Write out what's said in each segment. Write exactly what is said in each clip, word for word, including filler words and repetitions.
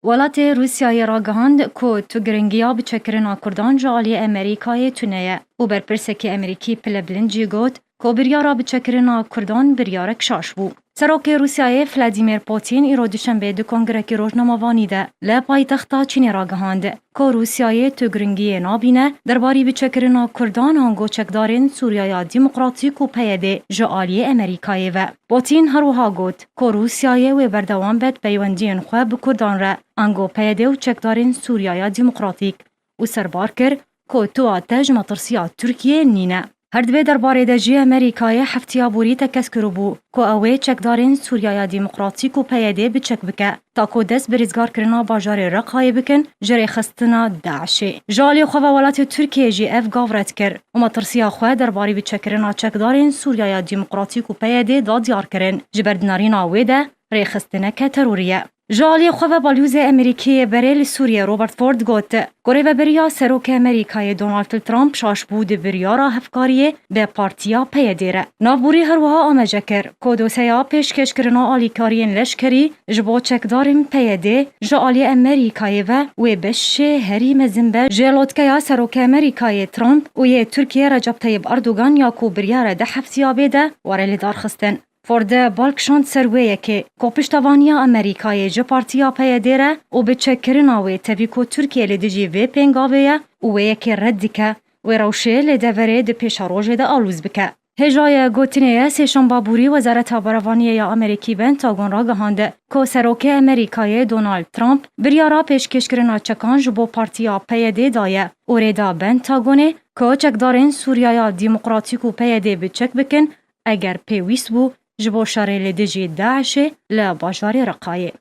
Welatê Rûsyayê ragihand ku tu giringiya biçekirina Kurdan ji aliyê Amerîkayê tune ye û berpirsekî Amerîkî pile bilind jî got ku biryara biçekirina Kurdan biryarek şaş bû. Serokê Rûsyayê Vladimir Putin îro duşembê di kongrekî rojnamevanî de li paytexta Çînê ragihand ku Rûsyayê tu giringiyê nabîne derbarî biçekirina Kurdan ango çekdarên Sûriyaya Demokratîk û P Y D ji aliyê Amerîkayê ve. Putin her wiha got ku Rûsyayê wê berdewam be di peywendiyên xwe bi Kurdan re, ango P Y D û çekdarên Sûriyaya Demokratîk û serbar kir ku tuwa te ji metirsiya Tirkiyê nîne. Her di vê derbarê de jî Amerîkayê heftiya borî tekez kiribû ku ew ê çekdarên Sûriyaya Demokratîk û P Y D bi çek bike, ta ku dest bi rizgarkirina bajarê Reqayê bikin ji rêxistina DAIŞê. Ji alî xwe ve welatê Tirkiyê jî ev gav red kir û metirsiya xwe derbarî biçekirina çekdarên Sûriyaya Demokratîk û P Y D da diyar kirin. Ji ber di nerîna wê de rêxistineke terorî ye. Ji alî xwe ve balyozê Amerîkî yê berê li Sûriyê Robert Ford got ku rêveberiya Serokê Amerîkayê Donald Trump şaş bû di biryara hevkariyê bi partiya P Y D re. Navborî her wiha amaje kir ku doseya pêşkêşkirina alîkariyên leşkerî ji bo çekdarên P Y D ji alî Amerîkayê ve wê beşê herî mezin be ji lotkeya Serokê Amerîkayê Trump û yê Tirkiyê Recep Tayyip Erdogan ya ku biryare di heftiya bê de were lidarxistin. Ford bal kişand ser wê yekê ku piştevaniya Amerîkayê ji partiya P Y D re û bi çekkirina wê tevî ku Tirkiye li dijî vê pêngavê ye û wê yekê red dike, wê rewşê li deverê di pêşerojê de alûz bike. Hêjayê gotinê ye, sêşemba borî Wezareta Berevaniyê ya Amerîkî Pentagon ragihand ku Serokê Amerîkayê Donald Trump biryara pêşkêşkirina çekan ji bo partiya P Y D daye û rê da Pentagonê ku çekdarên Sûriyaya Demokratîk û P Y D bi çek bikin, eger pêwîst bû, ji bo şerê li dijî DAIŞê li bajarê Reqayê.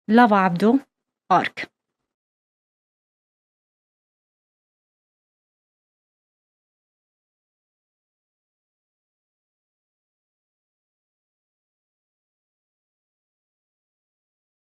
Lava Ebdo, Ark.